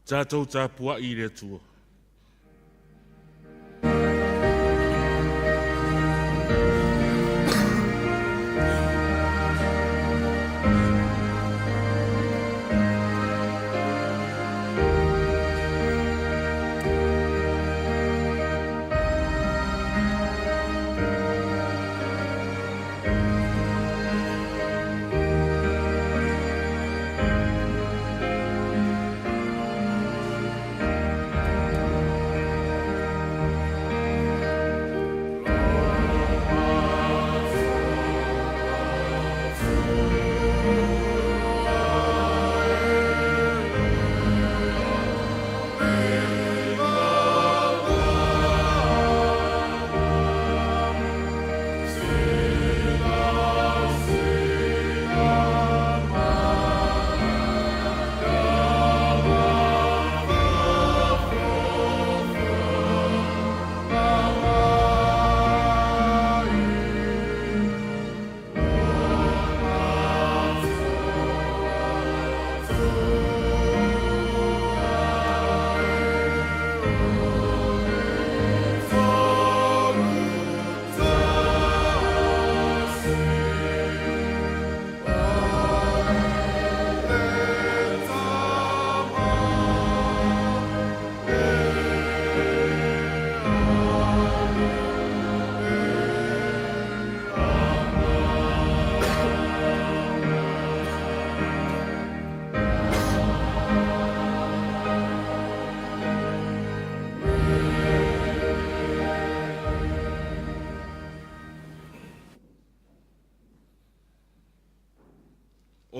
Tatou tapuai i le Atua.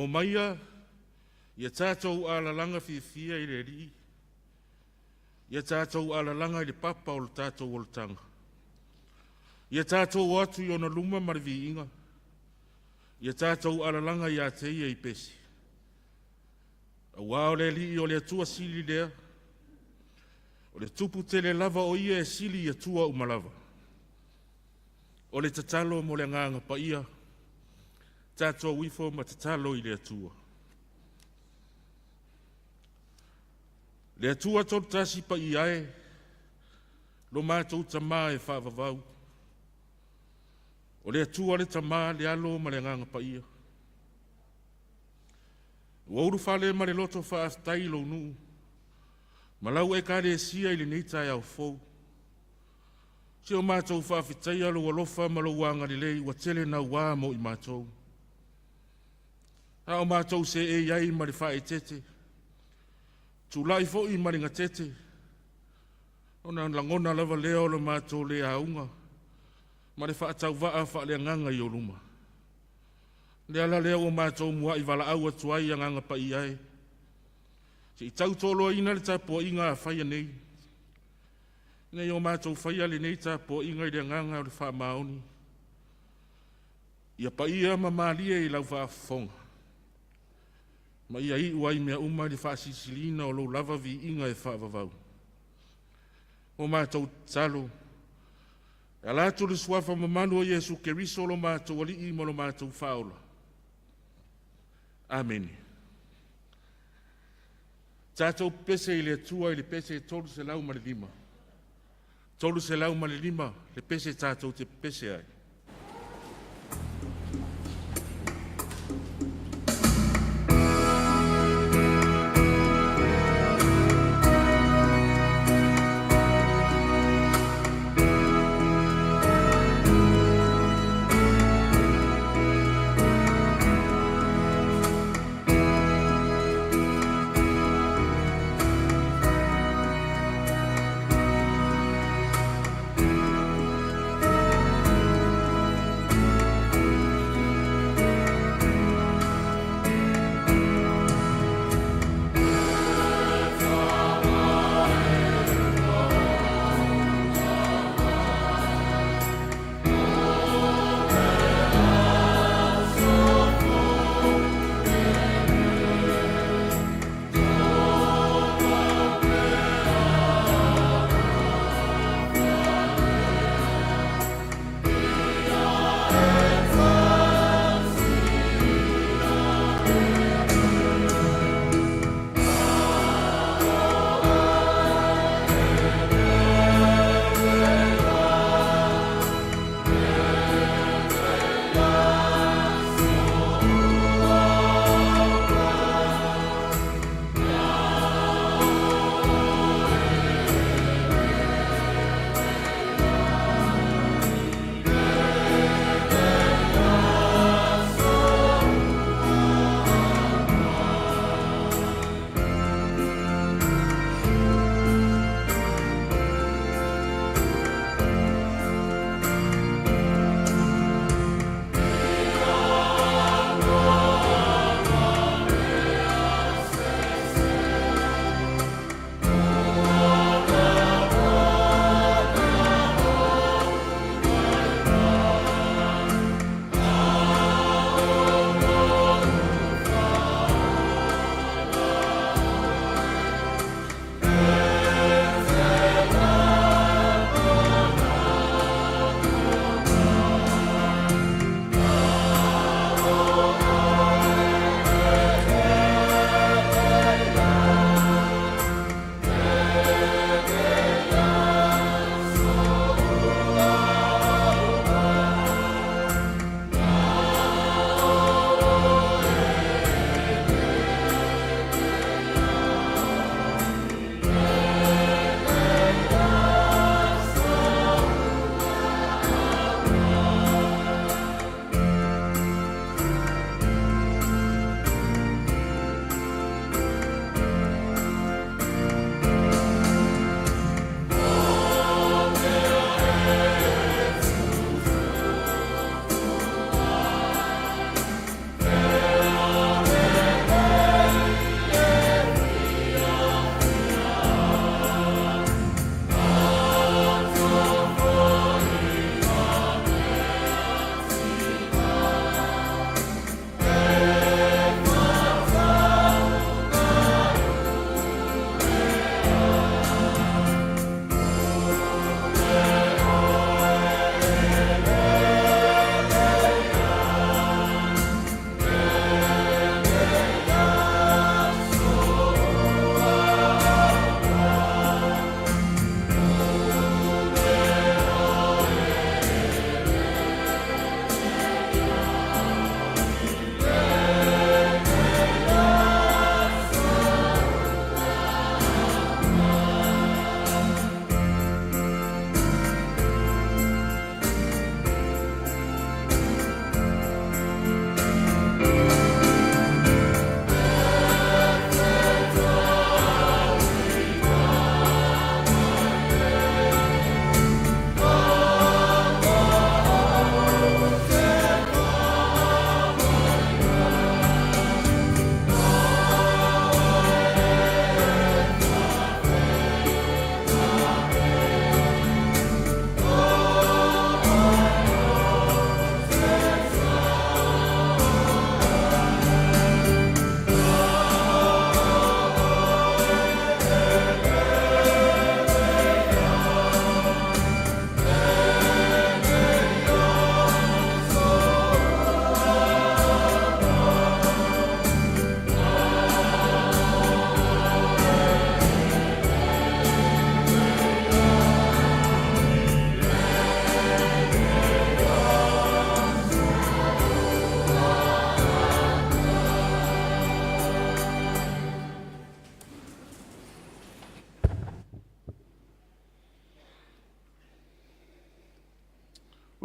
Omaia, ia tatou alalaga fiafia i le Alii, ia tatou alalaga i le papa o le tatou olataga. Ia tatou o atu i ona luma ma le viiga, ia tatou alalaga ia te Ia i pese. Auā o le Alii o le Atua sili lea, o le Tupu tele lava o Ia e sili i Atua uma lava. O le tatalo mo le Agaga Paia, tatou ifo ma tatalo i le Atua. Le Atua Toletasi paia e, lo matou Tama e faavavau, o le Atua le Tama, le Alo ma le Agaga Paia, ua ulufale ma le loto faafetai i lou nuu ma lau Ekalesia i lenei taeao fou. Si o matou faafetaia lou alofa ma lou agalelei ua tele naua mo i matou. A o matou seei ai ma le faaeteete, tulai foi ma le gatete, ona lagona lava lea o le matou le auga ma le faatauvaa faaleagaga i ou luma. O le ala lea ua matou muai valaau atu ai, Agaga Paia e, se i tautoaluaina le tapuaiga a faia nei, ina ia o matou faia lenei tapuaiga i le agaga o le faamaoni, ia paia ma malie i lau faafofoga, ma ia iu ai mea uma i le faasilisiliina o lou lava viiga e faavavau. O matou tatalo e ala atu i le suafa mamalu o Iesu Keriso lo matou Alii ma lo matou Faaola. Amene. Tatou pepese i le Atua i le pese 305, 305 le pese tatou te pepese ai.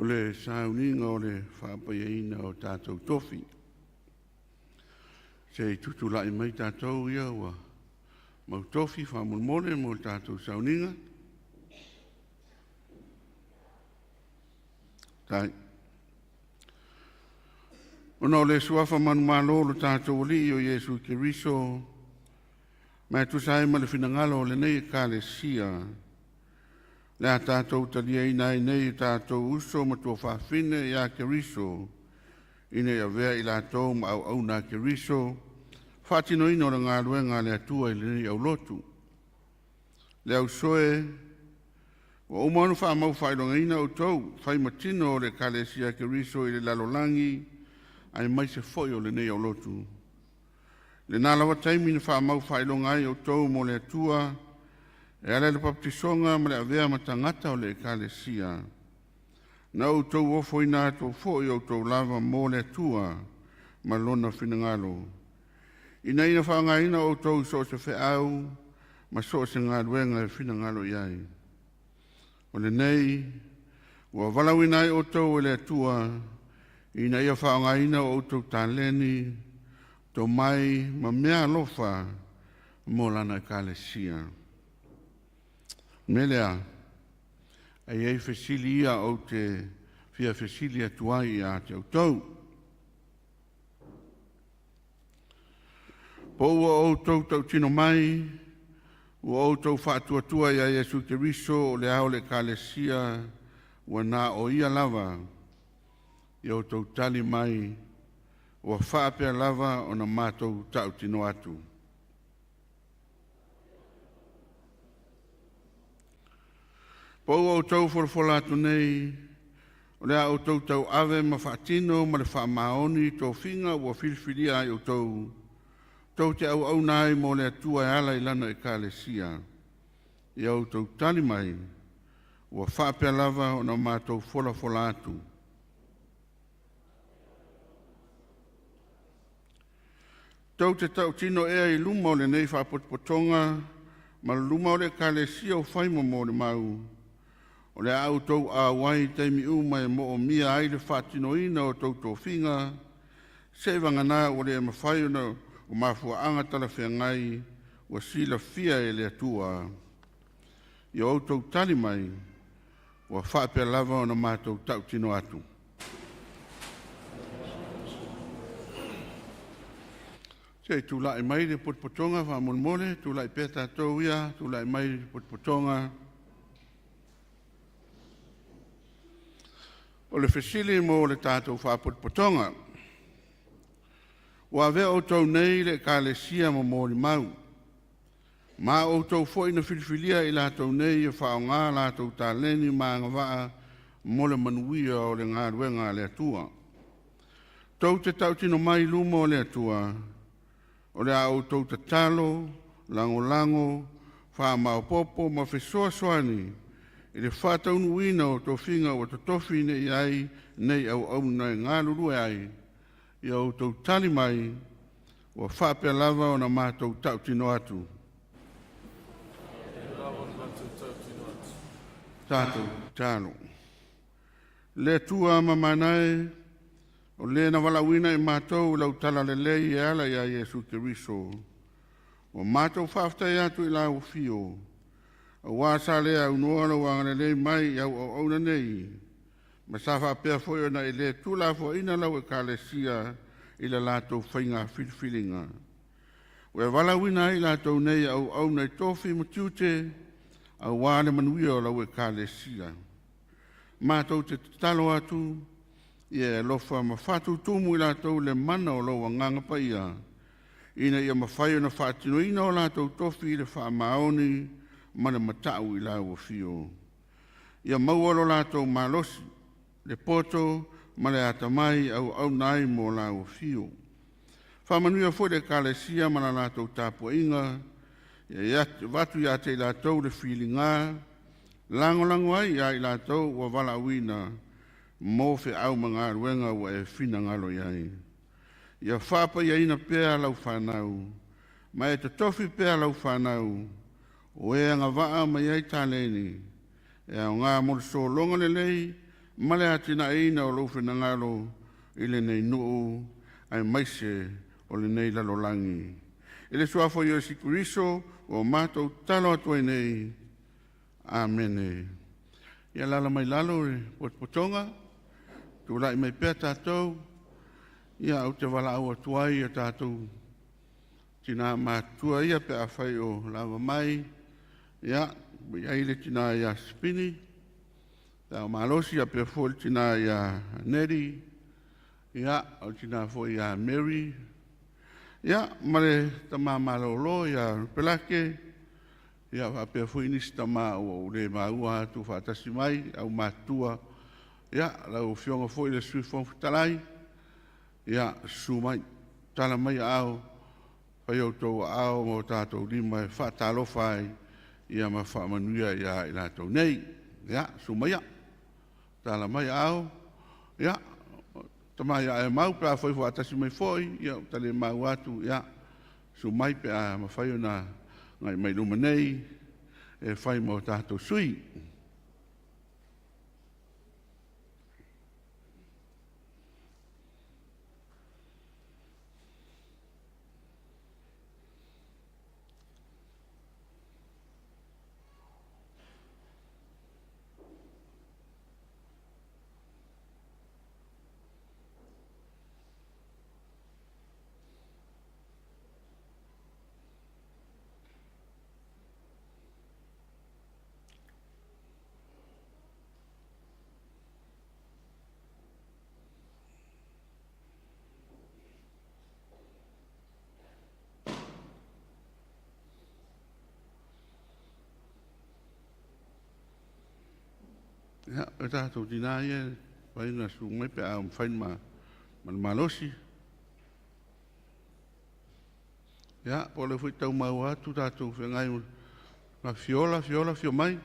le sauniga o le faapaiaina o tatou tofi. Se i tutulai mai tatou ia ua mautofi faamolemole mo le tatou sauniga. Faafetai. Ona o le suafa manumalo o lo tatou Alii o Iesu Keriso ma e tusa ai ma le finagalo o lenei Ekalesia, o le a tatou taliaina ai nei o tatou uso ma tuafafine ia Keriso ina ia avea i latou ma auauna a Keriso faatinoina le galuega a le Atua i lenei aulotu. Le auso e, ua uma ona faamau faailogaina outou fai ma tino o le Ekalesia a Keriso i le lalolagi aemaise foi o lenei aulotu. I lena lava taimi na faamaufaailoga ai outou mo le Atua e ala i le papatisoga ma le avea ma tagata o le Ekalesia. Na outou ofoina atu foi outou lava mo le Atua ma Lona finagalo, ina ia faaaogaina outou i so o se feau ma so o se galuega e finagalo i ai. O lenei ua valaauina ai outou e le Atua ina ia faaaogaina o outou taleni, tomai ma meaalofa mo Lana Ekalesia. O le mea lea, e i ai fesili ia ou te fia fesili atu ai ia te outou. Po ua outou tautino mai ua outou faatuatua ia Iesu Keriso o le Ao o le Ekalesia ua na o Ia lava, ia outou tali mai ua faapea lava ona matou tautino atu. Po ua outou folafola atu nei o le a outou tauave ma faatino ma le faamaoni tofiga ua filifilia ai outou, tou te auauna ai mo le Atua e ala i Lana Ekalesia, ia outou tali mai ua faapea lava ona matou folafola atu. Tou te tautino ea i luma o lenei Faapotopotoga ma luma o le Ekalesia o fai ma molimau, o le a outou auai i taimi uma e moomia ai le faatinoina o tou tofiga, seiavagana ua le mafai ona o mafuaaga talafeagai ua silafia e le Atua? Ia outou tali mai ua faapea lava ona matou tautino atu. Se i tulai mai le potopotoga faamolemole, tulai pea tatou ia, tulai mai le potopotoga. O le fesili mo le tatou Faapotopotoga, ua avea outou nei le Ekalesia ma molimau, ma o outou foi na filifilia i latou nei e faaaoga a latou taleni ma agavaa mo le manuia o le galuega a le Atua. Tou te tautino mai i luma o le Atua, o le a outou tatalo, lagolago, faamaopoopo ma fesoasoani i le faataunuuina o tofiga ua totofi nei ai nei auauna e galulue ai. Ia outou tali mai ua faapea lava ona matou tautino atu. Tatou tatalo. Le Atua mamana e, o Le na valaauina i matou i lau talalelei e ala ia Iesu Keriso, ua matou faafetai atu i lau afio, auā sa le aunoa lou agalelei mai i au auauna nei, ma sa faapea foi ona e le tuulafoaiina lau Ekalesia i le latou faiga filifiliga. Ua e valaauina ai i latou nei e auauna i tofi ma tiute auā le manuia o lau Ekalesia. Matou te tatalo atu, ia e alofa ma faatutumu i latou i le mana o lou Agaga Paia, ina ia mafai ona faatinoina o latou tofi i le faamaoni ma le matau i lau afio. Ia maua lo latou malosi, le poto ma le atamai e auauna ai mo lau afio. Faamanuia foi i le Ekalesia ma la latou tapuaiga, ia avatu ia te i latou le filiga, lagolago ai ia i latou ua valaauina mo feau ma galuega ua e finagalo i ai. Ia faapaiaina pea lau fanau, ma e totofi pea lau fanau o e agavaa ma i ai taleni e aoga mo le sologa lelei ma le atinaeina o lou finagalo i lenei nuu aemaise o lenei lalolagi. I le suafa o Iesu Keriso ua matou tatalo atu ai nei. Amene. Ia alaala mai lalo i le potopotoga, tulai mai pea tatou, ia ou te valaau atu ai i tatou tinā matutua ia pe afai o lava mai, ia, ua i ai le tina ia Sipini pe a o malosi, faapea foi le tina ia Neri, ia, o le tina foi ia Mary, ia ma le tama malolo ia Ruperake, ia faapea foi nisi tama ua ou le maua atu o faatasi mai, aumatutua. Ia, lau Afioga foi i le Sui Fofoga Fetalai, ia susu mai, tala mai aao, fai outou aao ma o tatou lima e faatalofa ai ma faamanuia ia i latou nei. Ia, susu maia, tala mai aao. Ia, le tama ia Aemau pe afai o faatasi mai foi, ia ua ta le maua atu, ia susu mai pe a mafai ona agai mai i luma nei e fai ma o tatou sui. Ia, o tatou tinã ia e mafai ona susu mai pe a mafai ma le malosi. Ia, o lea foi e tau maua atu ua tatou feagai ma Fiola. Fiola, afio mai.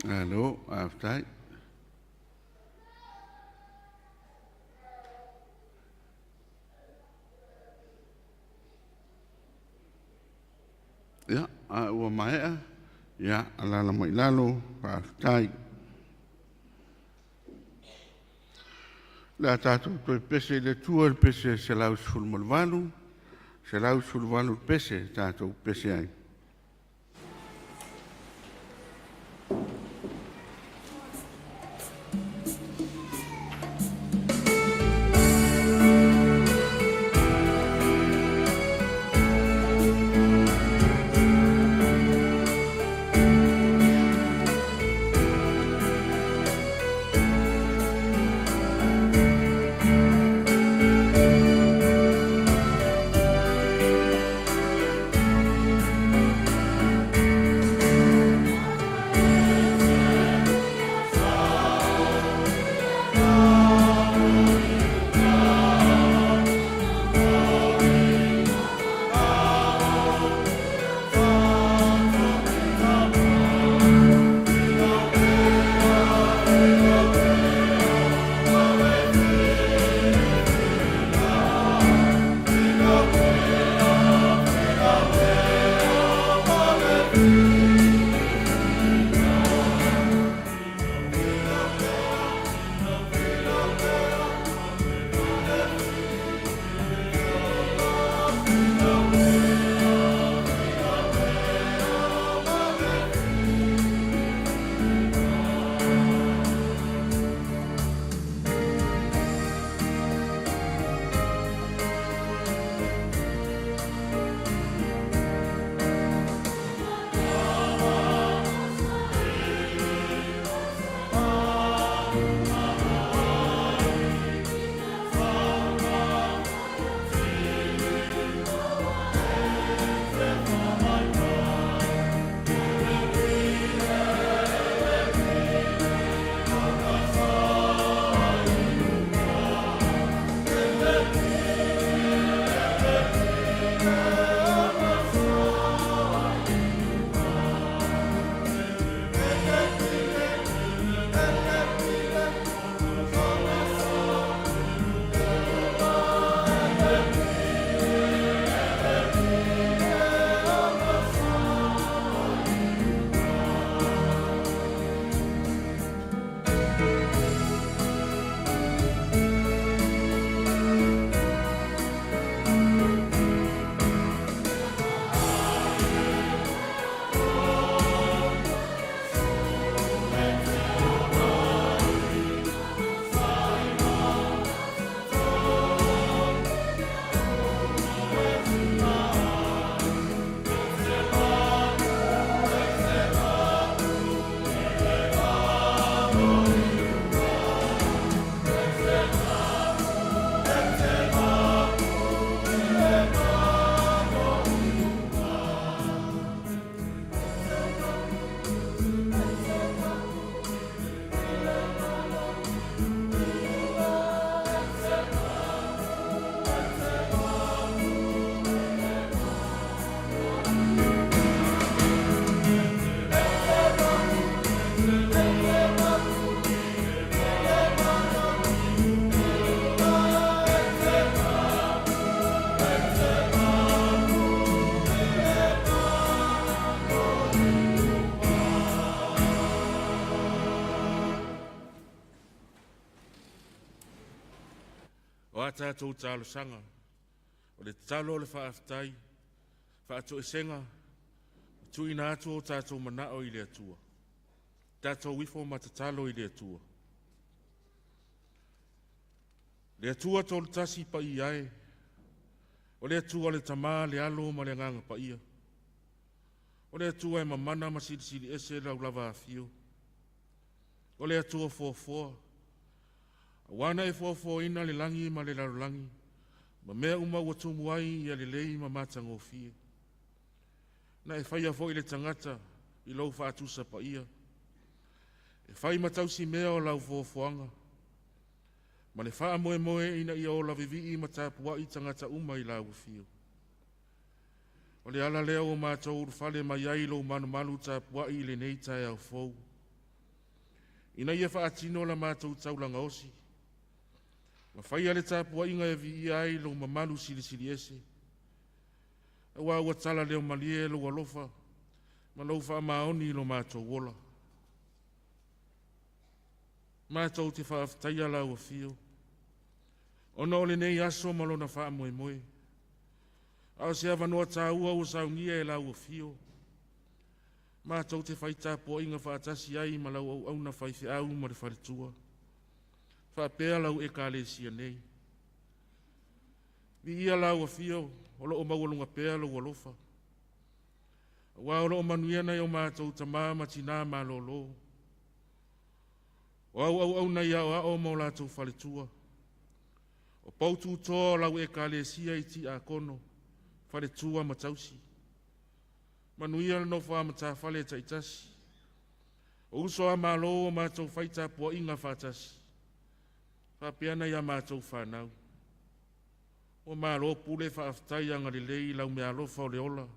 Malo faafetai. Ia, a ua maea, ia alaala mai i lalo, faafetai. O le a tatou toe pese i le Atua i le pese 118, 118 le pese tatou pese ai. tatou talosaga, o le tatalo, o le faafetai, faatoesega, tuuina atu o tatou manao i le Atua. Tatou ifo ma tatalo i le Atua. Le Atua Tolotasi paia e, o le Atua le Tama, le Alo ma le Agaga Paia, o le Atua e mamana ma silisili ese lau lava afio, o le Atua foafoa, ua na e foafoaina le lagi ma le lalolagi ma mea uma ua tumu ai ia lelei ma matagofie. Na e faia foi le tagata i lou faatusa paia, e fai ma tausimea o lau foafoaga, ma le faamoemoe ina ia ola vivii ma tapuai tagata uma i lau afio. O le ala lea ua matou ulufale mai ai i lou malumalu tapuai i lenei taeao fou, ina ia faatino la matou taulaga osi ma faia le tapuaiga e viia ai lou mamalu silisili ese, aua ua tala leo malie lou alofa ma lou faamaoni i lo matou ola. Matou te faafetaia lau afio ona o lenei aso ma lona faamoemoe, a o se avanoa taua ua saunia e lau afio matou te fai tapuaiga faatasi ai ma lau auauna faifeau ma le faletua, faapea lau Ekalesia nei. Viia lau afio o lo o maualuga pea lou alofa, aua o lo o manuia nai o matou tama ma tina malolo, o au auauna i aoao ma o latou faletua, o poututoa o lau Ekalesia i tiakono, faletua ma tausi. Manuia le nofo a matafale taitasi, o uso a malo ua matou fai tapuaiga faatasi, faapea nai a matou fanau. Ua malo pule faafetai agalelei i lau meaalofa o le ola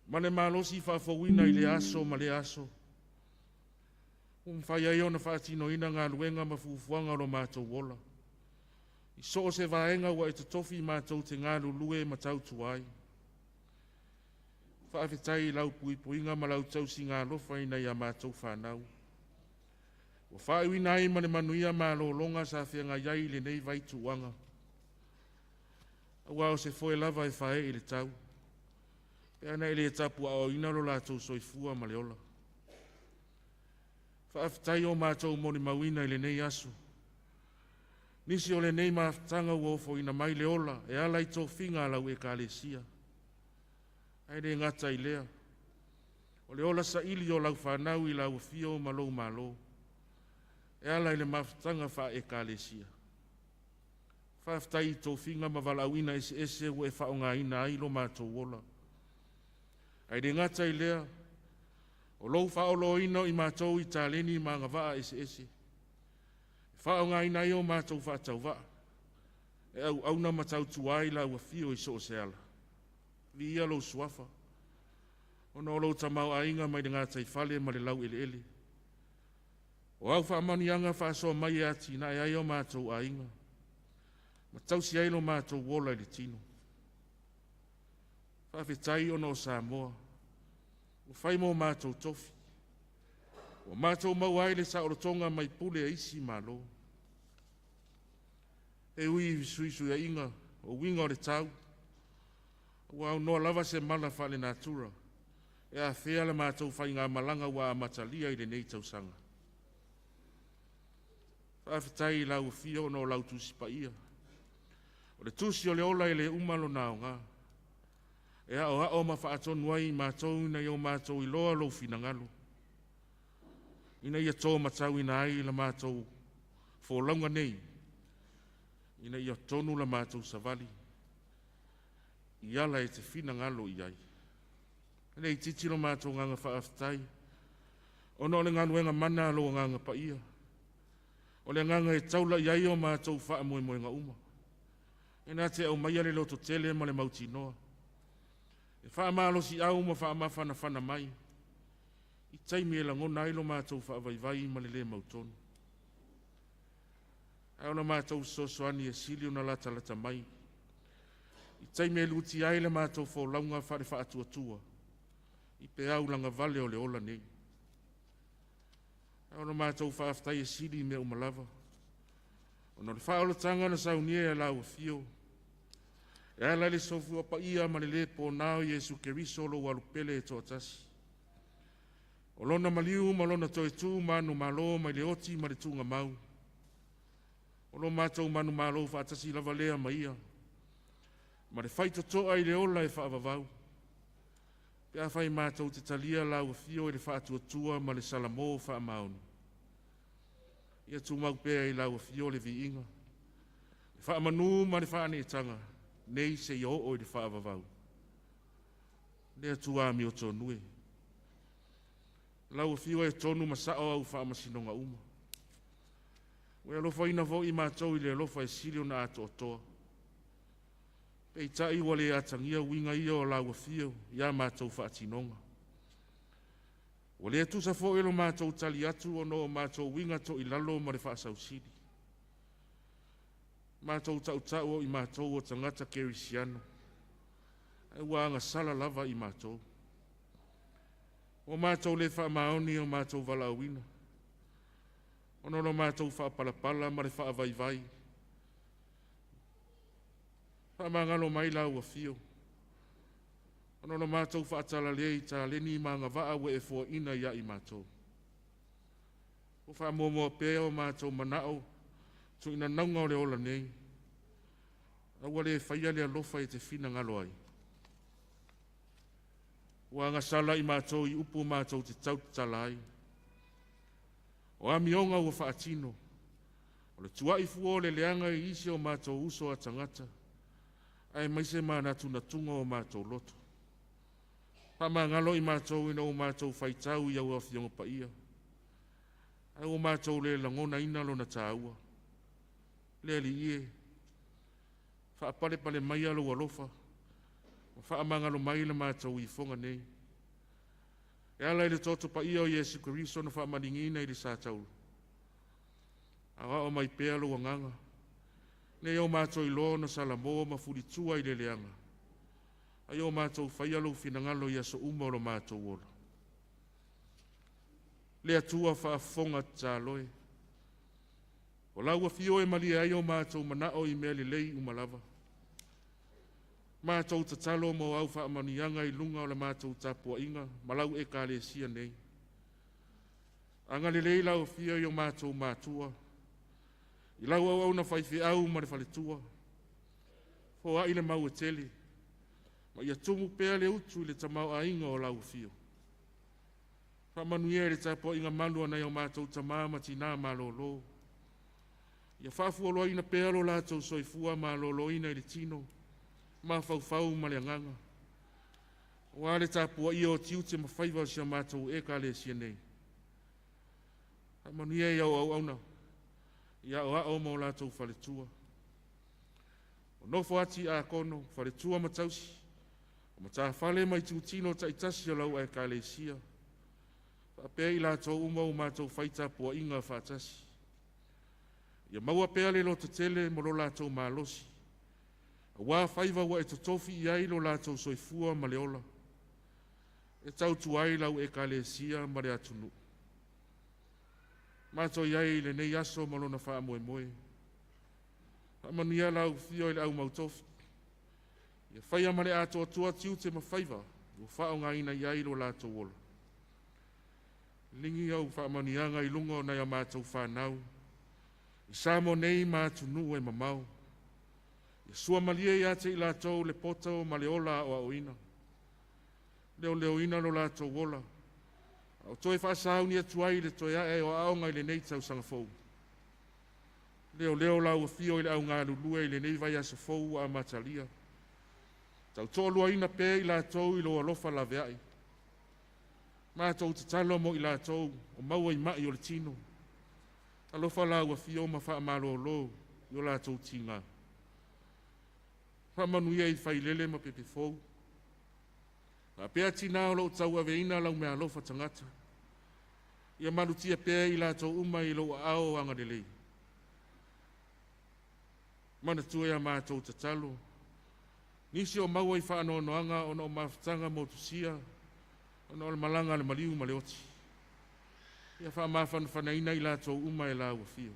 ma le malosi faafouina i lea aso ma lea aso, ua mafai ai ona faatinoina galuega ma fuafuaga o lo matou ola, i so o se vaega ua e totofi matou te galulue ma tautua ai. Faafetai i lau puipuiga ma lau tausiga alofa i nai a matou fanau, ua faaiuina ai ma le manuia malologa sa feagai ai i lenei vaituuaga, aua o se foe lava e faaee i le tau, pe ana e le tapuaaoina lo latou soifua ma le ola. Faafetai o matou molimauina i lenei aso, nisi o lenei mafutaga ua ofoina mai le ola e ala i tofiga a lau Ekalesia. Ae le gata i lea, o le ola saili o lau fanau i lau afio ma lou malo, e ala i le mafutaga faale-Ekalesia. Faafetai i tofiga ma valaauina eseese ua e faaaogaina ai lo matou ola. Ae le gata i lea, o lou faaolooloina o i matou i taleni ma agavaa eseese, e faaaogaina ai o matou faatauvaa, e auauna ma tautua ai lau afio i so o se ala. Viia lou suafa, ona o lou tamaoaiga mai le gataifale ma le laueleele. O au faamanuiaga faasoa mai e atinae ai o matou aiga, ma tausi ai lo matou ola i le tino. Faafetai ona o Samoa, ua fai mo matou tofi, ua matou maua ai le saolotoga mai pule e isi malo. E ui i fesuisuiaiga o uiga o le tau, ua aunoa lava se mala faalenatura e afea la matou faigamalaga ua amatalia i lenei tausaga. Faafetai i lau afio ona o lau Tusi Paia, o le tusi o le ola e le uma lona aoga, e aoao ma faatonu ai i matou ina ia o matou iloa lou finagalo, ina ia to matauina ai la matou folauga nei, ina ia tonu la matou savali i ala e te finagalo i ai. E le itiiti lo matou agaga faafetai ona o le galuega mana a lou Agaga Paia, o le agaga e taula i ai o matou faamoemoega uma, e na te aumaia le lototele ma le mautinoa, e faamalosiau ma faamafanafana mai i taimi e lagona ai lo matou faavaivai ma le le mautonu. Ae o le matou fesoasoani e sili ona latalata mai i taimi e lutia ai le matou folauga faale-faatuatua i peau lagavale o le ola nei. Ae o le matou faafetai e sili i mea uma lava, Ona o le faaolataga na saunia e lau afio, e ala i le soifua paia ma le le pona o Iesu Keriso lou alupele e toatasi, o Lona maliu ma Lona toe tu manumalo mai le oti ma le tuugamau, o lo matou manumalo faatasi lava lea ma Ia, ma le faitotoa i le ola e faavavau, pe afai matou te talia lau afio i le faatuatua ma le salamo faamaoni. Ia tumau pea i lau afio le viiga, le faamanu ma le faaneetaga, nei seia oo i le faavavau. Le Atua amiotonu e, lau afio e tonu ma sao au faamasinoga uma. Ua e alofaina foi i matou i le alofa e sili ona atoatoa. Peitai ua le atagia uiga ia o lau afio ia matou faatinoga. Ua le tusa foi lo matou tali atu ona o matou uiga toilalo ma le faasausili. Matou tautau o i matou o tagata kerisiano, ae ua agasala lava i matou. Ua matou le faamaoni i o matou valaauina, ona o lo matou faapalepale ma le faavaivai. Faamagalo mai lau afio, ona o lo matou faatalale i taleni ma agavaa ua e foaina ia i matou. Ua faamuamua pea o matou manao tuinanauga o le ola nei, a ua le faia le alofa e te finagalo ai. Ua agasala i matou i upu matou te tautatala ai. O amioga ua faatino, o le tuai fua o le leaga i isi o matou uso a tagata, aemaise manatunatuga o matou loto. Faamagalo i matou ina ua matou faitau i au Afioga Paia, ae ua matou le lagonaina lona taua. Le Alii e, faapalepale maia lou alofa ma faamagalo mai la matou ifoga nei. E ala i le toto paia o Iesu Keriso na faamaligiina i le satauro, aoao mai pea lou agaga, ina ia o matou iloa ona salamo ma fulitua i le leaga, a ia o matou faia lou finagalo i aso uma o lo matou ola. Le Atua faafofoga tatalo e, o lau afio e malie ai o matou manao i mea lelei uma lava. Matou tatalo mo au faamanuiaga i luga o la matou tapuaiga ma lau Ekalesia nei. Agalelei lau afio i o matou matua, i lau auauna faifeau ma le faletua, foai le mau e tele, ma ia tumu pea le utu i le tamaoaiga o lau afio. Faamanuia i le tapuaiga malu a nai o matou tama ma tina malolo, ia faafualoaina pea lo latou soifua maloloina i le tino, mafaufau ma le agaga, aua le tapuaia o tiute ma faiva o si a matou Ekalesia nei. Faamanuia i au auauna i aoao ma o latou faletua, o nofo a tiakono, faletua ma tausi, o matafale ma itutino taitasi o lau Ekalesia, faapea i latou uma ua matou fai tapuaiga faatasi. Ia maua pea le lototele ma lo latou malosi, aua faiva ua e totofi i ai lo latou soifua ma le ola, e tautua ai lau Ekalesia ma le atunuu. Matou i ai i lenei aso ma lona faamoemoe. Faamanuia lau afio i le au mautofi, ia faia ma le atoatoa tiute ma faiva ua faaaogaina i ai lo latou ola. Ligi au faamanuiaga i luga o nai a matou fanau, i Samoa nei ma atunuu e mamao. Ia suamalie ia te i latou le poto ma le ola aoaoina, leoleoina lo latou ola, a o toe faasauni atu ai i le toe ae o aoga i lenei tausaga fou. Leoleo lau afio i le au galulue i lenei vaiaso fou ua amatalia. Tautoaluaina pea i latou i lou alofa laveai. Matou tatalo mo i latou o maua i mai o le tino. Alofa lau afio ma faamalolo i o latou tiga. Faamanuia i Failele ma Pepefou, faapea tina o loo tauaveina lau meaalofa tagata. Ia malutia pea i latou uma i lou aao agalelei. Manatua ia matou tatalo, nisi o maua i faanoanoaga ona o mafutaga motusia, ona o le malaga a le maliu ma le oti. Ia faamafanafanaina i latou uma e lau afio.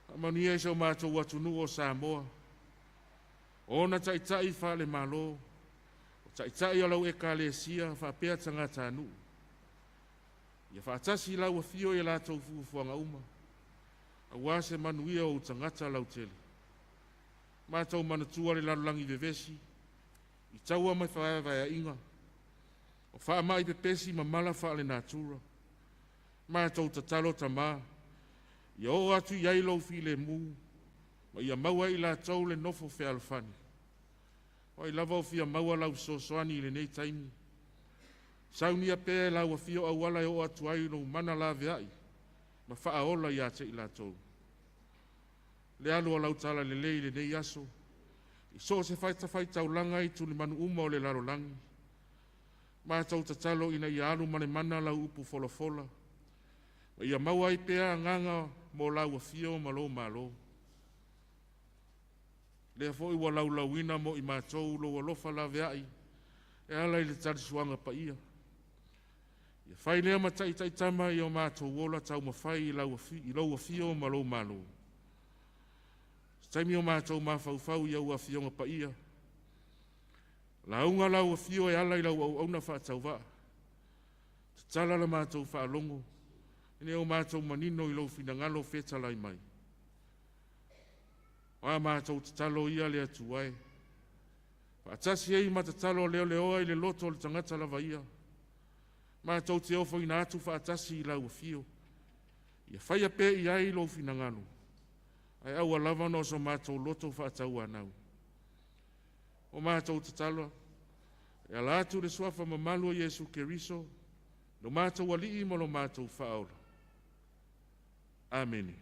Faamanuia i si o matou atunuu o Samoa, o ona taitai faale-Malo, o taitai o lau Ekalesia faapea tagatanuu. Ia faatasi lau afio i latou fuafuaga uma, aua se manuia o ou tagata lautele. Matou manatua le lalolagi vevesi i taua ma fevaevaeaiga, o faamai pepesi ma mala faalenatura. Matou tatalo Tama, ia oo atu i ai lou filemu, ma ia maua e i latou le nofo fealofani. O ai lava o fia maua lau fesoasoani i lenei taimi, saunia pea e lau afio auala e oo atu ai lou mana laveai ma faaola ia te i latou. Le alu o lau talalelei i lenei aso, i so o se fatafaitaulaga i tulimanu uma o le lalolagi, matou tatalo ina ia alu ma le mana lau upu folafola, ma ia maua ai pea agaga mo lau afio ma lou malo. Lea foi ua laulauina mo i matou lou alofa laveai e ala i le talisuaga paia. Ia fai lea ma taitaitama i o matou ola taumafai i lou afio ma lou malo. Se taimi o matou mafaufau i au Afioga Paia, lauga lau afio e ala i lau auauna faatauvaa, tatala la matou faalogo ina ia o matou manino i lou finagalo fetalai mai. O a matou tatalo ia le Atua e, faatasi ai ma tatalo leleoa i le loto o le tagata lava ia, matou te ofoina atu faatasi i lau afio, ia faia pea i ai lou finagalo, ae aua lava ona o so matou loto faatauanau. O matou tatalo e ala atu i le suafa mamalu o Iesu Keriso, lo matou Alii ma lo matou Faaola. Amene.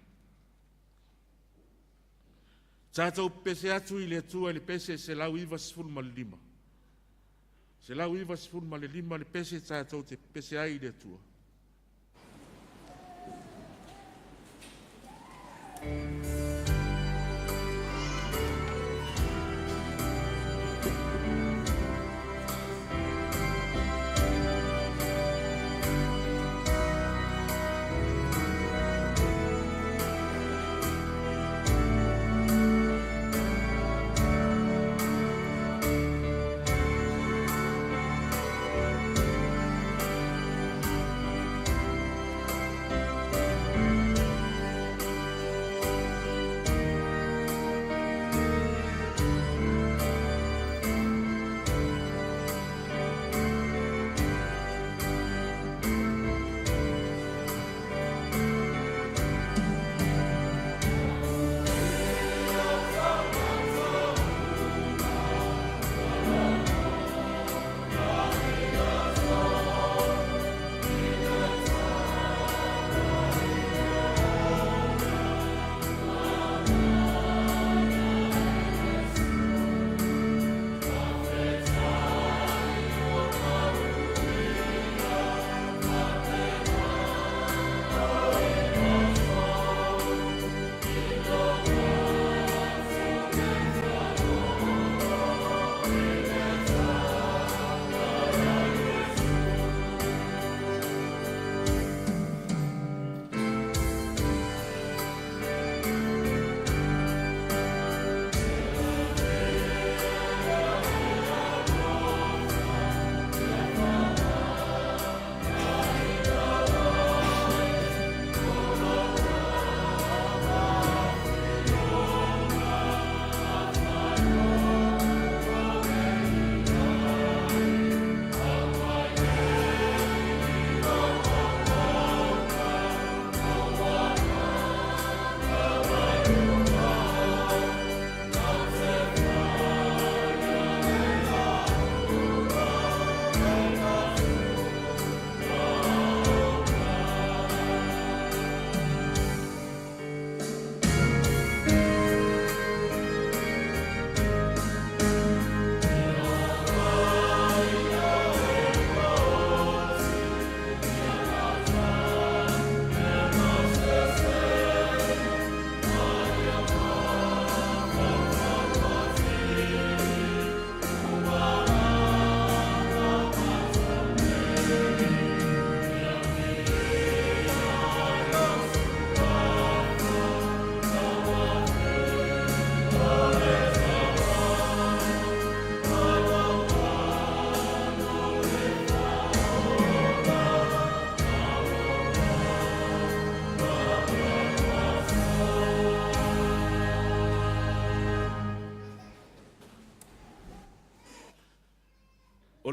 Tatou pepese atu i le Atua i le pese 195. 195 le pese tatou te pepese ai i le Atua.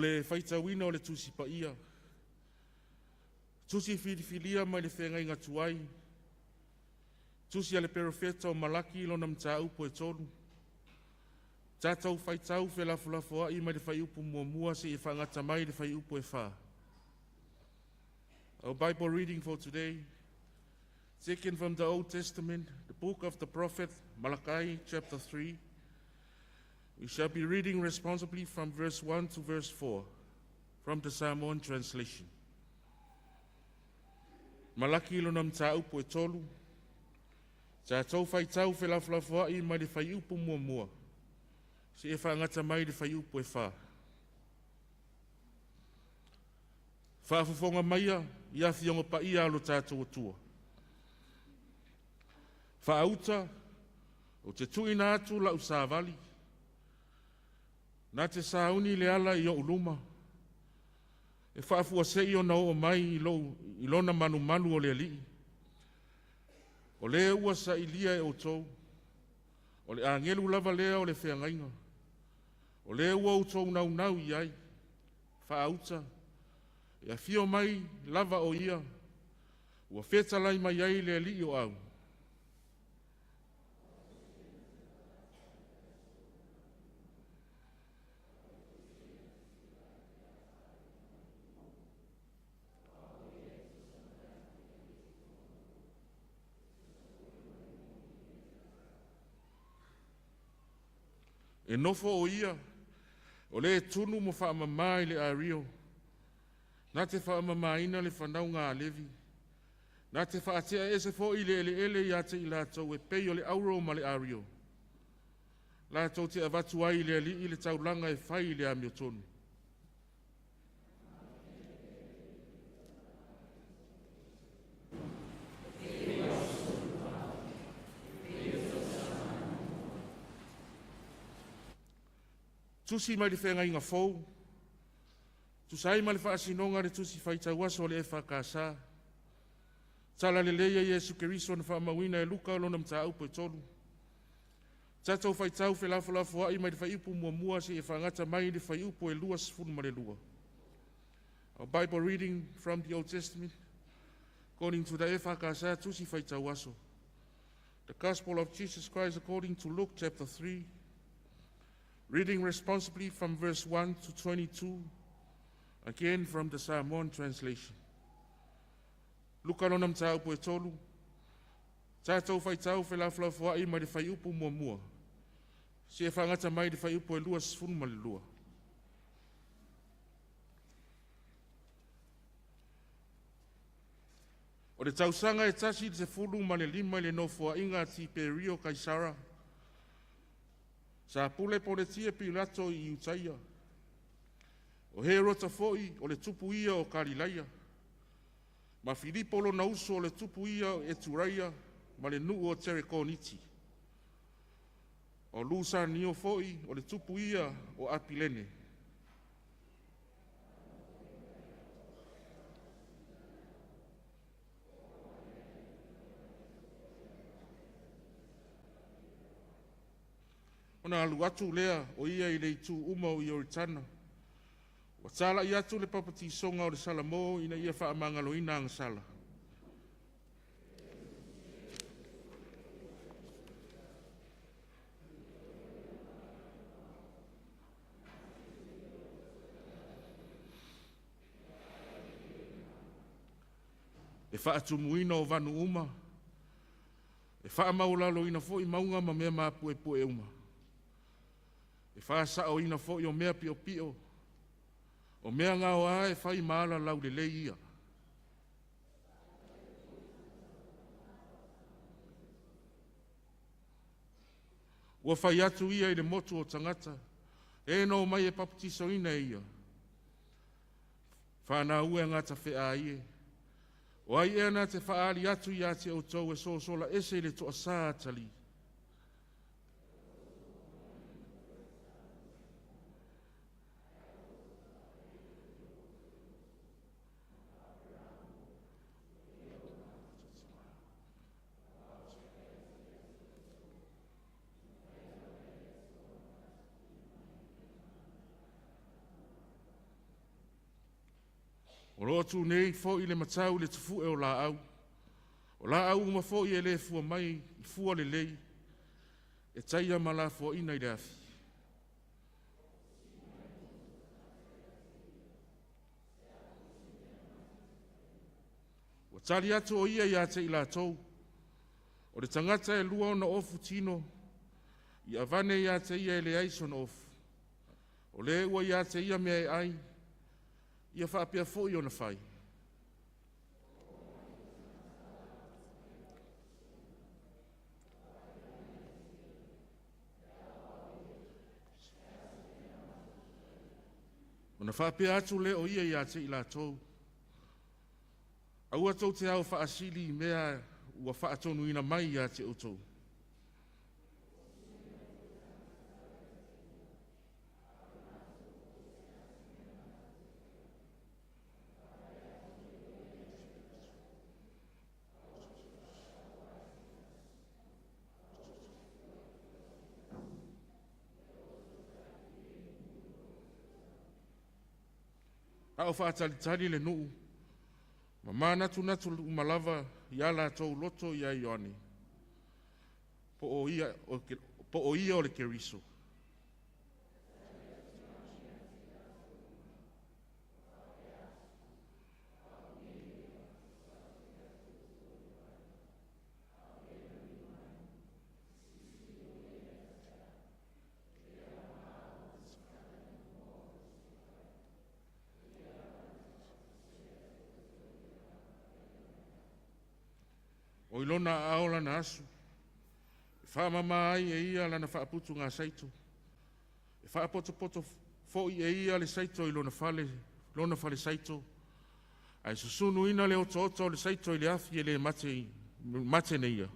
le faitauina o le Tusi Paia, tusi filifilia mai le Feagaiga Tuai, tusi a le Perofeta o Malaki lona mataupu e 3, tatou faitau felafolafoai mai le fuaiupu 1 seia faaauau mai i le fuaiupu 4. Our Bible reading for today, taken from the Old Testament, the book of the prophet Malachi, chapter 3. We shall be reading responsively from verse 1 to verse 4 from the Samoan translation. Malaki lona mataupu e 3, tatou faitau felafolafoai mai le fuaiupu 1 seia faagata mai le fuaiupu 4. Faafofoga maia i Afioga Paia a lo tatou Atua. Faauta ou te tuuina atu lau savali, na te sauni le ala i ou luma, e faafuasei ona oo mai i, lou, i lona malumalu o le alii. O le ua sailia e outou, o le agelu lava lea o le feagaiga, o le ua outou naunau i ai, faauta, e afio mai lava o ia, ua fetalai mai ai le Alii o Au. E nofo o ia, o le tunu ma faamama i le ario, na te faamamaina le fanauga a Levi, na te faatea ese foi le eleele ia te i latou e pei o le auro ma le ario. Latou te avatu ai i le alii le taulaga e fai i le amiotonu. Tusi mai le feagaiga fou, tusa ai ma le faasinoga a le tusi faitau aso a le EFKS, Tala Lelei a Iesu Keriso na faamauina e Luka lona mataupu e 3. Tatou faitau felafolafoai mai le fuaiupu 1 seia faagata mai le fuaiupu 22. Our Bible reading from the Old Testament, according to the EFKS Tusi Faitau Aso. The Gospel of Jesus Christ according to Luke chapter 3, reading responsibly from verse 1 to 22, again from the Samoan translation. Luka lona mataupu e 3, tatou faitau felafolafoai mai le fuaiupu 1, seia faagata mai le fuaiupu 22. O le tausaga e 15 i le nofoaiga a Tiperio Kaisara, sa pule Ponetie Pilato i Iutaia, o Herota foi o le tupu ia o Kalilaia, ma Filipo lona uso o le tupu ia o Eturaia ma le nuu o Terekoniti. O Lusanio foi o le tupu ia o Apilene. Ona alu atu lea o ia i le itu uma o Ioritana, ua talai atu le papatisoga o le Salamo ina ia faamagaloina agasala. E faatumuina o vanu uma, e faamaualaloina foi mauga ma mea mapuepue uma. E faasaoina foi o mea piopio, o mea gaoa e fai ma ala laulelei ia. Ua fai atu ia i le motu o tagata, e na omai e papatisoina e ia. Whānau e ngata whea ie. O ai ea na te whaali atu ia te outou e sosola ese i le toa sā tali. O lo o tu nei foi le matau i le tafue o laau, o laau uma foi e le fua mai i fua lelei, e taia ma lafoaina i le afi. Ua tali atu o ia ia te i latou, o le tagata e lua ona ofu tino, ia avane ia te ia e leai sona ofu. O le ua ia te ia mea e ai, ia faapea foi ona fai. Ona faapea atu lea o ia ia te i latou, aua tou te ao faasili i mea ua faatonuina mai ia te outou. A o faatalitali le nuu ma manatunatu uma lava ia latou loto ia Ioane, po o ia o le Keriso. O i lona aao lana asu, e faamama ai e ia lana faaputugasaito, e faapotopoto foi e ia le saito i lona falesaito, ae susunuina le otaota o le saito i le afi e le mate neia.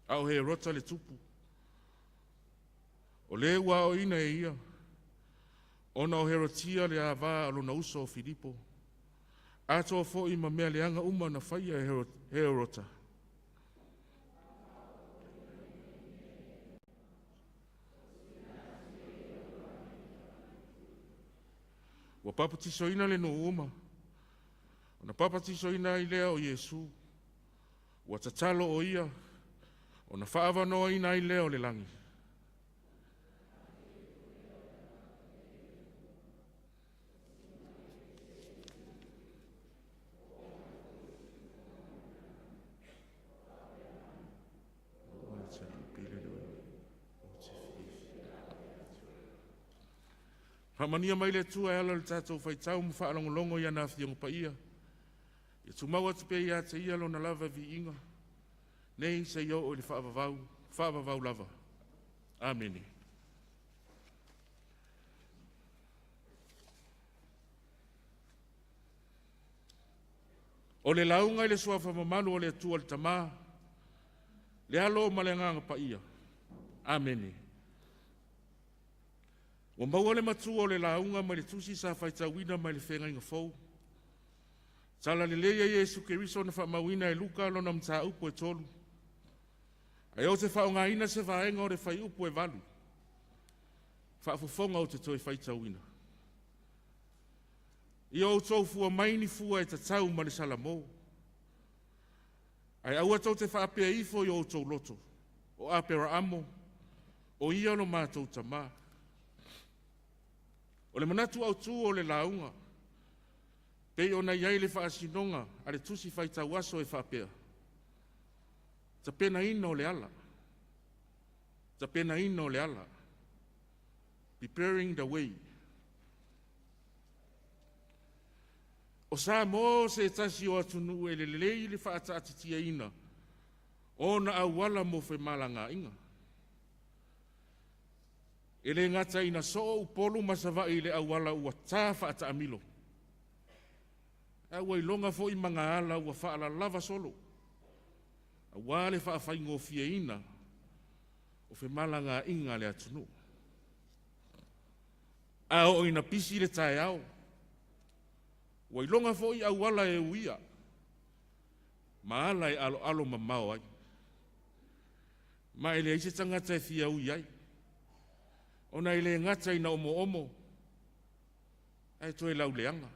A o Herota le tupu, o le ua aoaoina e ia, ona o Herotia le ava a lona uso o Filipo, atoa foi ma mea leaga uma na faia e Herota. Ua papatisoina le nuu uma, ona papatisoina ai lea o Iesu. Ua tatalo o ia, ona faaavanoaina ai lea o le lagi. Faamanuia mai le Atua e ala i le tatou faitau ma faalogologo i ana Afioga Paia. Ia tumau atu pea ia te Ia Lona lava viiga, nei seia oo i le faavavau, faavavau lava. Amene. O le lauga i le suafa mamalu o le Atua le Tama, le Alo ma le Agaga Paia. Amene. Ua maua le matua o le lauga mai le tusi sa faitauina mai le Feagaiga Fou. Tala lelei a Iesu Keriso na faamauina e Luka lona mataupu e 3. Ae ou te faaaogaina se vaega o le fuaiupu e 8. Faafofoga ou te toe faitauina. Ia outou fua mai ni fua e tatau ma le salamo. Ae aua tou te faapea ifo i o outou loto, o Aperaamo, o ia lo matou tamā. O le manatu autu o le lauga, pei ona i ai le faasinoga a le tusi faitau aso e faapea, tapenaina o le ala, tapenaina o le ala, preparing the way. O Samoa o se tasi o atunuu e lelei le faataatitiaina o ona auala mo femalagaaiga. E le gata ina soo Upolu ma Savaii i le auala ua ta faataamilo, ae ua iloga foi magaala ua faalalava solo, aua le faafaigofieina o femalagaaiga a le atunuu. A oo ina pisi le taeao, ua iloga foi auala e uia ma ala e aloalo mamao ai, ma e leai se tagata e fia ui ai. Ona e le gata ina omoomo, ae toe lauleaga.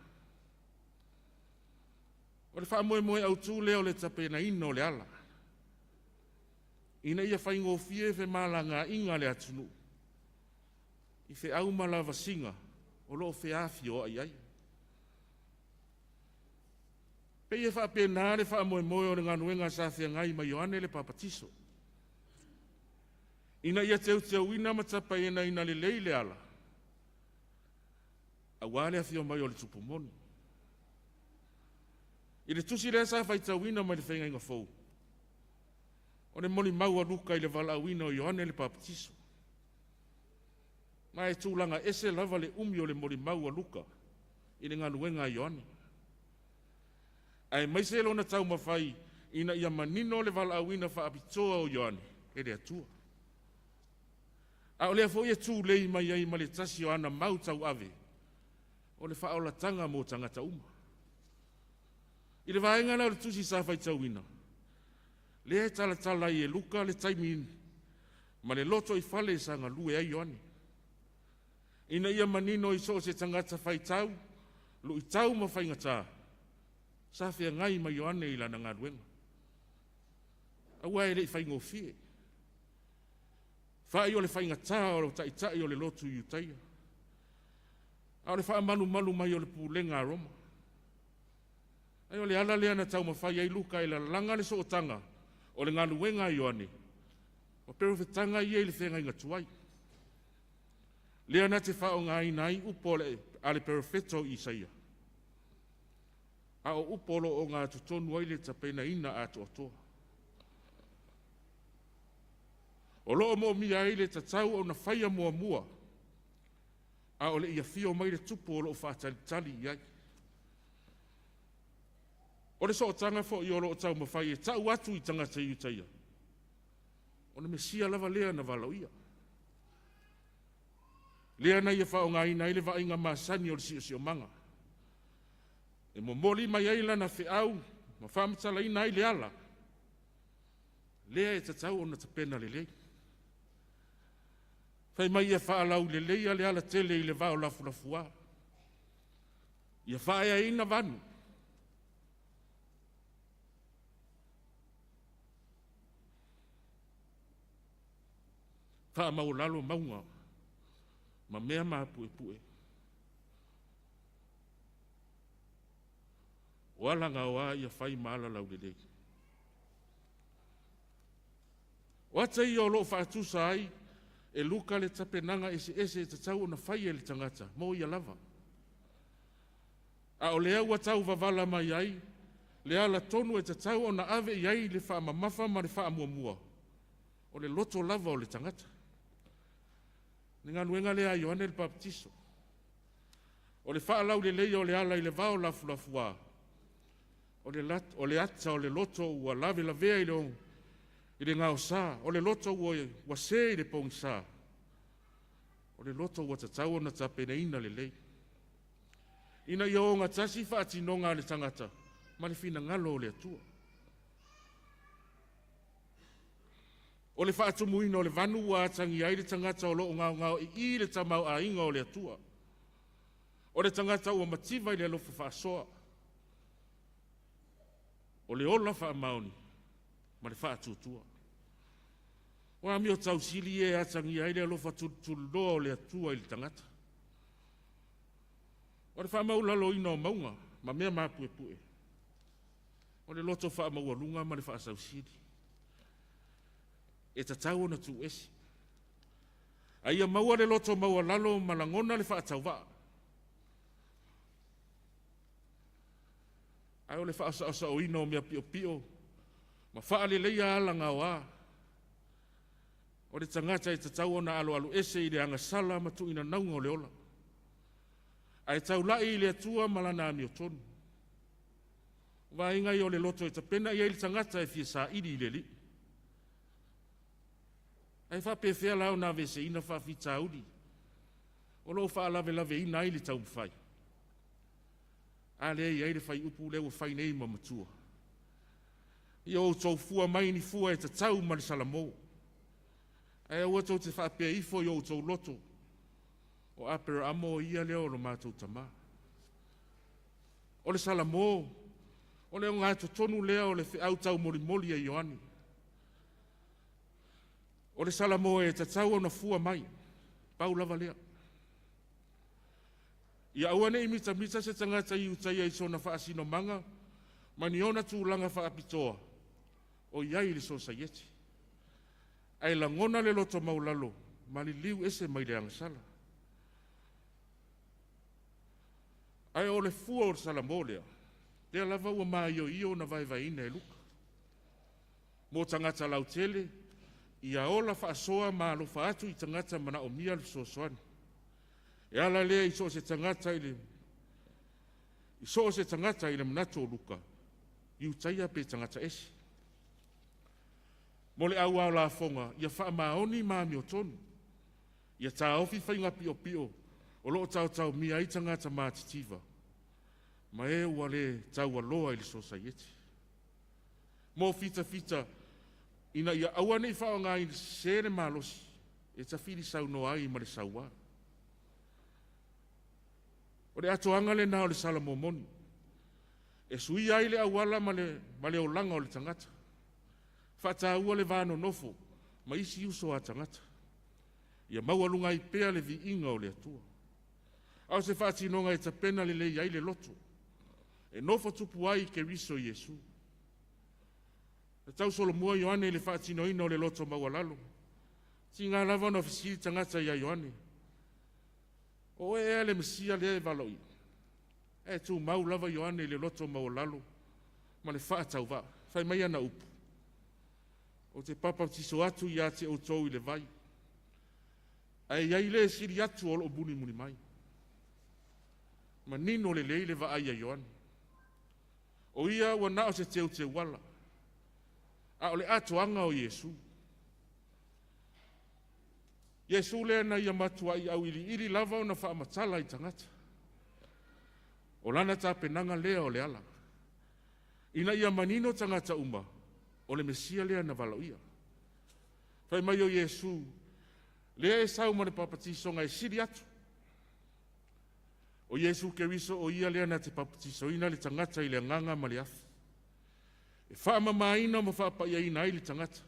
O le faamoemoe autu lea o le tapenaina o le ala, ina ia faigofie femalagaaiga a le atunuu i feau ma lavasiga o lo o feafioai ai. E pei e faapena le faamoemoe o le galuega sa feagai ma Ioane le Papatiso, ina ia teuteuina ma tapenaina lelei le ala aua le afio mai o le Tupu moni. I le tusi lea sa faitauina mai le Feagaiga Fou, o le molimau a Luka i le valaauina o Ioane le Papatiso. Ma e tulaga ese lava le umi o le molimau a Luka i le galuega a Ioane, aemaise lona taumafai ina ia manino le valaauina faapitoa o Ioane e le Atua. A o lea foi e tulei mai ai ma le tasi o ana mau tauave o le faaolataga mo tagata uma. I le vaega lea o le tusi sa faitauina, lea e talatala ai e Luka le taimi ma le lotoifale sa galue ai Ioane, ina ia manino i so o se tagata faitau luitau ma faigata sa feagai ma Ioane i lana galuega, aua e le i faigofie. Fai o le faigata o taitai o le lotu Iutaia, a o le faamalumalu mai o le pulega a Roma. Ai o le ala lea na taumafai ai Luka e lalaga le sootaga o le galuega a Ioane ma perofetaga ia i le feagaiga tuai, lea na te faaaogaina ai upu a le perofeta o Isaia, a o upu o lo o ogatotonu ai le tapenaina atoatoa. O lo o moomia ai le tatau ona faia muamua a o le i afio mai le Tupu o lo o faatalitali i ai. O le sootaga foi o lo o taumafai e tau atu i tagata Iutaia, o le Mesia lava lea na valaaulia, lea na ia faaaogaina ai le vaaiga masani o le siosiomaga, e momoli mai ai lana feau ma faamatalaina ai le ala lea e tatau ona tapena lelei. Fai mai ia faalauleleia le alatele i le vao lafolafua, ia faaeaina vanu, faamaualalo mauga ma mea maupuepue. O alagaoa ia fai ma alalaulelei. O ata ia o lo o faatusa ai e Luka le tapenaga eseese e tatau ona faia e le tagata mo ia lava. A o lea ua tau vavala mai ai le ala tonu e tatau ona ave i ai le faamamafa ma le faamuamua, o le loto lava o le tagata. Le galuega lea a Ioane le Papatiso, o le faalauleleia o le ala i le vao lafolafua, o le ata o le loto ua lavelavea i le gaosa, o le loto ua se i le pogisa, o le loto ua tatau ona tapenaina lelei, ina ia ogatasi faatinoga a le tagata ma le finagalo o le Atua. O le faatumuina o le vanu ua atagia ai le tagata o lo o gaogaoi'i le tamaoaiga o le Atua. O le tagata ua mativa i le alofa faasoa, o le ola faamaoni ma le faatuatua. O amio tausili ia e atagia ai le alofa tulutululoa o le Atua i le tagata. O le faamaualaloina o mauga ma mea maupuepue, o le loto faamaualuga ma le faasausili. E tatau ona tuuese, a ia maua le loto maualalo ma lagona le faatauvaa. Ae o le faasaosaoina o mea piopio ma faaleleia alagaoa, o le tagata e tatau ona aloaloese i le agasala ma tuuinanauga o le ola, ae taulai i le Atua ma lana amiotonu. O vaaiga ia o le loto e tapena i ai le tagata e fia saili i le Alii. Ae faapefea la ona aveeseina faafitauli o lo o faalavelaveina ai le taumafai? A lea e i ai le fuaiupu lea ua fai nei ma matua. Ia outou fua mai ni fua e tatau ma le salamo, ae aua tou te faapea ifo i o outou loto, O Aperaamo o ia lea o lo matou tamā. O le Salamo, o le ogatotonu lea o le feau taumolimoli a Ioane. O le Salamo e tatau ona fua mai, pau lava lea. Ia aua ne i mitamita se tagata Iutaia i sona faasinomaga ma ni ona tulaga faapitoa o i ai i le sosaiete, ae lagona le loto maualalo ma liliu ese mai le agasala. Ae o le fua o le Salamo lea, lea lava ua maioio ona vaevaeina e Luka. Mo tagata lautele, ia ola faasoa ma alofa atu i tagata manaomia le fesoasoani. E ala lea i so o se tagata i le i so o se tagata i le manatu o Luka, Iutaia pe tagata ese. Mo le au ao lafoga, ia faamaoni ma amiotonu, ia taofi faiga piopio o lo o taotaomia ai tagata matitiva ma e ua le taualoa i le sosaiete. Mo fitafita ina ia aua ne i faaaogaina sese le malosi e tafili saunoa ai ma le sauā. O le atoaga lena o le Salamo moni, e suia ai le auala ma le olaga o le tagata, faataua le va nonofo ma isi uso a tagata, ia maualuga ai pea le viiga o le Atua. A o se faatinoga e tapena lelei ai le loto, e nofo tupu ai i Keriso Iesu. Na tausolomua Ioane i le faatinoina o le loto maualalo. Tiga lava ona fesili tagata ia Ioane, o oe ea le Mesia lea e valaaulia? Ae tumau lava Ioane i le loto maualalo ma le faatauvaa. Fai mai ana upu, ou te papatiso atu ia te outou i le vai, ae i ai le sili atu o loo mulimuli mai. Manino lelei le vaai a Ioane. O ia ua na o se teuteuala, a o le atoaga o Iesu. Iesu lea na ia matuai auiliili lava ona faamatala i tagata. O lana tapenaga lea o le ala, ina ia manino tagata uma, o le Mesia lea na valaaulia. Fai mai o Iesu, lea e sau ma le papatisoga e sili atu. O Iesu Keriso o ia lea na te papatisoina le tagata i le agaga ma le afi. E faamamaina ma faapaiaina ai le tagata.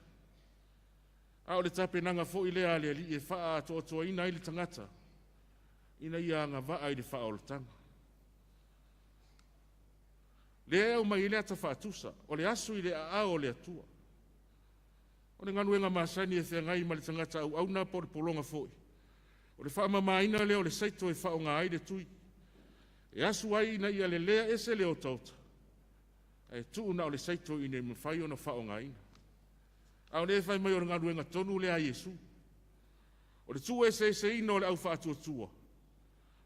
A o le tapenaga foi lea a le Alii e faaatoatoaina ai le tagata, ina ia agavaa i le faaolataga. Lea e aumai ai le ata faatusa, o le asu i le aao o le Atua. O le galuega masani e feagai ma le tagata auauna po o le pologa foi, o le faamamaina lea o le saito e faaaoga ai le tui. E asu ai ina ia lelea ese le otaota, ae tuu na o le saito ina ia mafai ona faaaogaina. A o lea e fai mai o le galuega tonu lea a Iesu. O le tuueseeseina o le aufaatuatua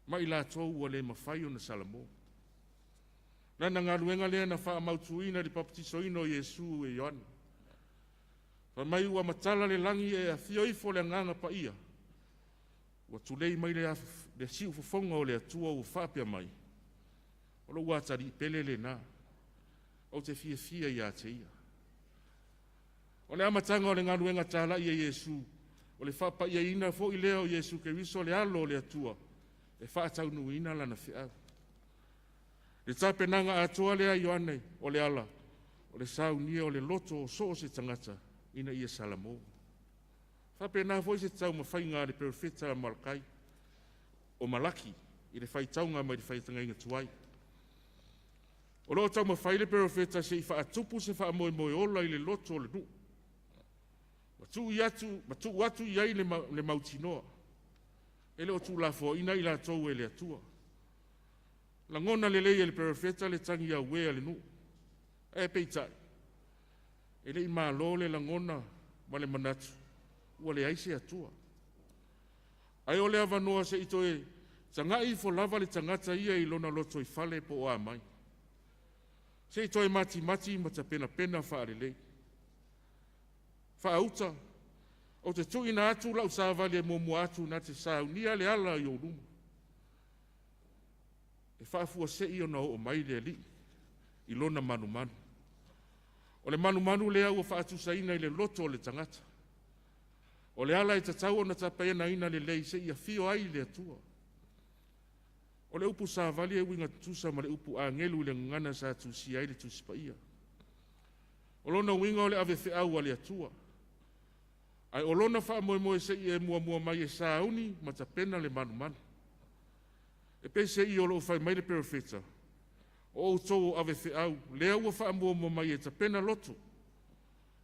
ma i latou ua le mafai ona salamo. Lana galuega lea na faamautuina i le papatisoina o Iesu e Ioane. Fai mai ua matala le lagi e afio ifo le agaga paia, ua tulei mai le siufofoga o le Atua ua faapea mai, o lou atalii pele lena, ou te fiafia ia te ia. O le amataga o le galuega talai a Iesu, o le faapaiaina foi lea o Iesu Keriso le alo o le Atua, e faataunuuina lana feau. Le tapenaga atoa lea a Ioane o le ala, o le saunia o le loto o so o se tagata ina ia salamo. Faapena foi se taumafaiga a le perofeta Malakai, o Malaki i le faitauga mai le faitauga tuai. O lo o taumafai le perofeta se i faatupu se faamoemoe ola i le loto o le nuu. Ma tuu atu i ai le mautinoa, e le o tuulafoaiina i latou e le Atua. Lagona lelei e le perofeta le tagi auē a le nuu, ae peitai, e le i malo le lagona ma le manatu, ua leai se Atua. Ae o le avanoa se i toe tagai ifo lava le tagata ia i lona lotoifale po o a mai. Se i toe matimati ma tapenapena faalelei. Faauta, ou te tuuina atu lau savali e muamua atu na te saunia le ala i ou luma. E faafuasei ona oo mai le Alii i lona manumanu. O le manumanu lea ua faatusaina i le loto o le tagata. O le ala e tatau ona tapenaina lelei se i afio ai le Atua. O le upu savali e uiga tutusa ma le upu agelu i le gagana sa tusia ai le Tusi Paia. O lona uiga o le avefeau a le Atua. Ae o lona faamoemoe se i e muamua mai e sauni ma tapena le malumalu. E peiseai o lo o fai mai le perofeta, o outou o avefeau, lea ua faamuamua mai e tapena loto,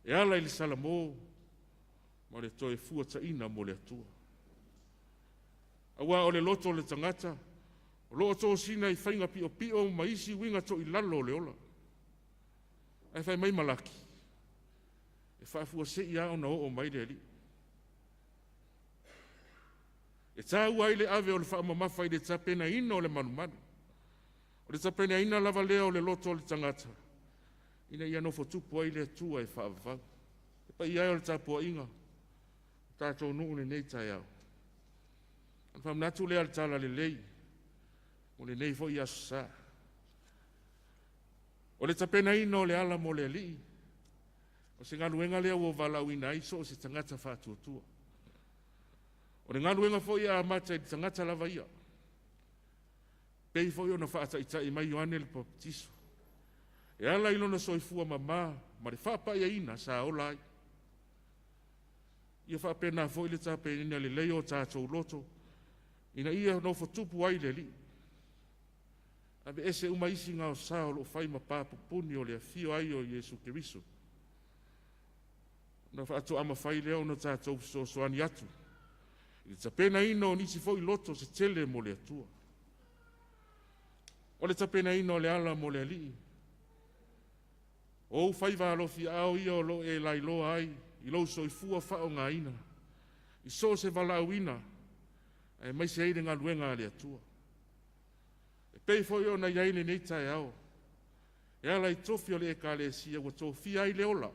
e ala i le salamo ma le toe fuataina mo le Atua. Aua o le loto o le tagata, o lo o tosina i faiga piopio ma isi uiga toilalo o le ola. Ae fai mai Malaki, e faafuasei lava ona oo mai le Alii. E taua ai le ave o le faamamafa i le tapenaina o le malumalu. O le tapenaina lava lea o le loto o le tagata, ina ia nofotupu ai le Atua e faavavau. Le paia e o le tapuaiga, o tatou nuu i lenei taeao, ona faamanatu lea o le Talalelei mo lenei foi Aso Sa. O le tapenaina o le ala mo le Alii, o se galuega lea ua valaauina ai so o se tagata faatuatua. O le galuega foi e amata i le tagata lava ia, pei foi ona faataitai mai Ioane le Papatiso, e ala i lona soifua mama ma le faapaiaina sa ola ai. Ia faapena foi le tapenaina lelei o tatou loto, ina ia nofotupu ai le Alii. Aveese uma isi gaosa o lo o fai ma pa pupuni o le afio ai o Iesu Keriso, ona faatoa mafai lea ona tatou fesoasoani atu i le tapenaina o nisi foi loto se tele mo le Atua. O le tapenaina o le ala mo le Alii, o ou faiva alofiaao ia o lo o e lailoa ai i lou soifua faaaogaina i so o se valaauina aemaise ai le galuega a le Atua. E pei foi ona i ai lenei taeao, e ala i tofi o le Ekalesia ua tofia ai le ola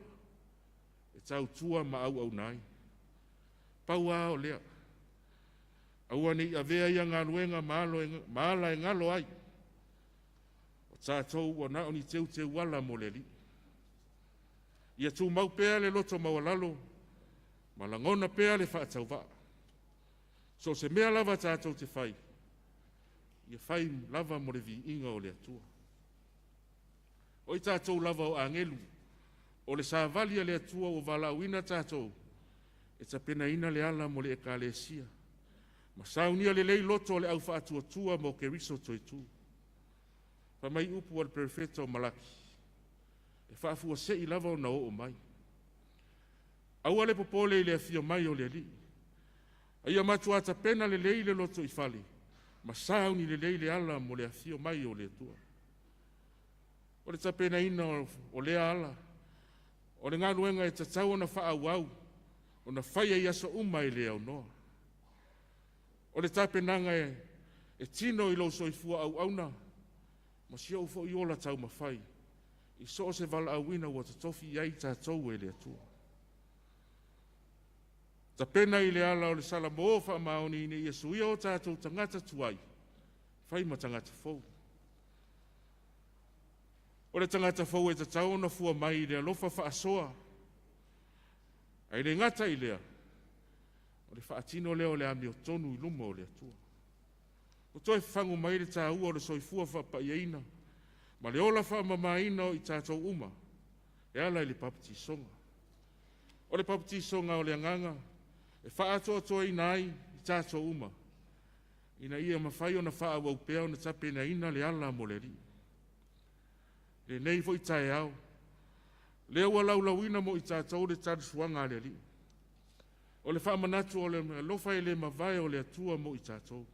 e tautua ma auauna ai. Pau lava o lea, aua ne i avea ia galuega ma ala e galo ai, o tatou ua na o ni teuteuala mo le Alii. Ia tumau pea le loto maualalo ma lagona pea le faatauvaa. So o se mea lava tatou te fai, ia fai lava mo le viiga o le Atua. O i tatou lava o agelu, o le savali a le Atua ua valaauina tatou e tapenaina le ala mo le Ekalesia, ma saunia lelei loto o le aufaatuatua mo Keriso toetu. Fai mai upu a le perofeta o Malaki, e faafuasei lava ona oo mai. Aua le popole i le afio mai o le Alii, a ia matua tapena lelei le lotoifale ma sauni lelei le ala mo le afio mai o le Atua. O le tapenaina o lea ala, o le galuega e tatau ona faaauau, ona faia i aso uma e le aunoa. O le tapenaga e tino i lou soifua auauna ma si ou foi ola taumafai i so o se valaauina ua totofi i ai tatou e le Atua. Tapena i le ala o le salamo faamaoni ina ia suia o tatou tagata tuai, fai ma tagata fou. O le tagata fou e tatau ona fua mai i le alofa faasoa, ae le gata i lea, o le faatino lea o le amiotonu i luma o le Atua. Ua toe fafagu mai le taua o le soifua faapaiaina ma le ola faamamaina o i tatou uma e ala i le papatisoga. O le papatisoga o le agaga e faaatoatoaina ai i tatou uma, ina ia mafai ona faaauau pea ona tapenaina le ala mo le Alii. Lenei foi taeao, lea ua laulauina mo i tatou le talisuaga a le Alii. O le faamanatu o le alofa e le mavae o le Atua mo i tatou.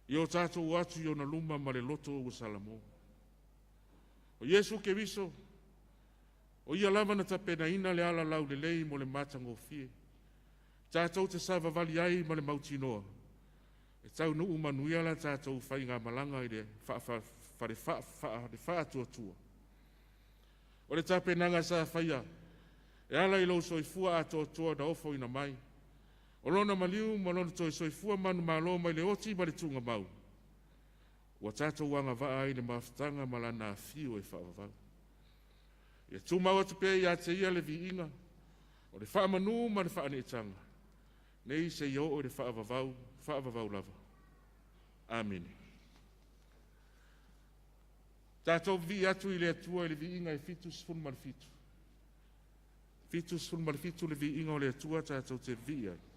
Ia o tatou o atu i ona luma ma le loto ua salamo. O Iesu Keriso, o ia lava na tapenaina le ala laulelei mo le matagofie. Tatou te savavali ai ma le mautinoa, e taunuu manuia la tatou faigamalaga i le faatuatua. O le tapenaga sa faia e ala i lou soifua atoatoa na ofoina mai, o lona maliu ma lona toe soifua manumalo mai le oti ma le tuugamau, ua tatou agavaa ai i le mafutaga ma lana afio e faavavau. Ia tumau atu pea ia te ia le viiga, o le faamanu ma le faaneetaga, nei seia oo i le faavavau, faavavau lava. Amene. Tatou vivii atu i le Atua i le viiga e 77, 77 le viiga o le Atua tatou te vivii ai.